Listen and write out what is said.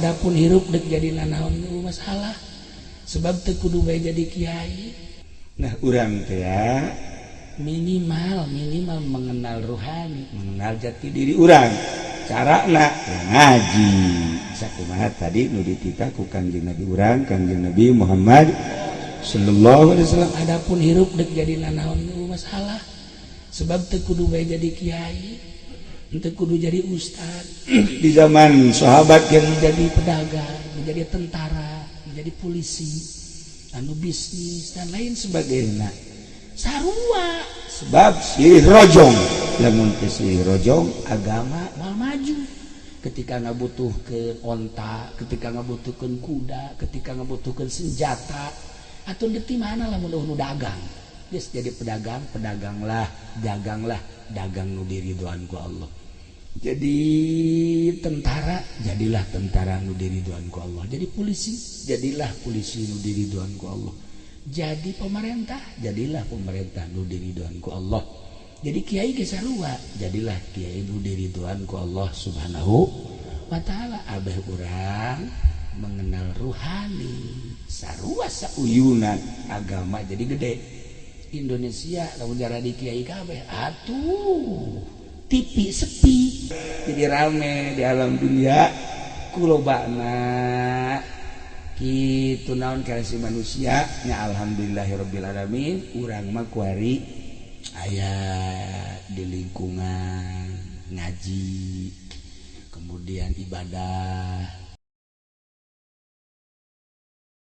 Adapun hirup dek jadi nanaon masalah, sebab teu kudu bae jadi kiai. Nah, urang teh ya minimal minimal mengenal ruhani, mengenal jati diri urang. Carana ya ngaji. Sakumaha tadi nu dititah ku Kangjeng Nabi urang, Kangjeng Nabi Muhammad sallallahu alaihi wasallam. Adapun hirup dek jadi nanaon masalah, sebab teu kudu bae jadi kiai, teu kudu jadi ustad. Di zaman sahabat yang menjadi pedagang, menjadi tentara, menjadi polisi, anu bisnis dan lain sebagainya. Sarua. Sebab silih rojong, lamun teu silih rojong agama mal maju. Ketika ngabutuhkeun onta, ketika ngabutuhkeun kuda, ketika ngabutuhkeun senjata, atau di mana lamun nu dagang. Geus jadi pedagang, pedaganglah, daganglah, dagang nu diridhoan ku Allah. Jadi tentara, jadilah tentara nu diridhoan ku Allah. Jadi polisi, jadilah polisi nu diridhoan ku Allah. Jadi pemerintah, jadilah pemerintah nu diridhoan ku Allah. Jadi kiai ge sarua, jadilah kiai nu diridhoan ku Allah Subhanahu wa taala. Abeh urang mengenal ruhani, sarua sauyunan agama jadi gede. Indonesia lamun jadi kiai kabeh atuh TV sepi. Jadi rame di alam dunia kulobana kitu naon kreasi manusia nya. Alhamdulillahirabbil alamin, urang mah kuari aya di lingkungan ngaji, kemudian ibadah.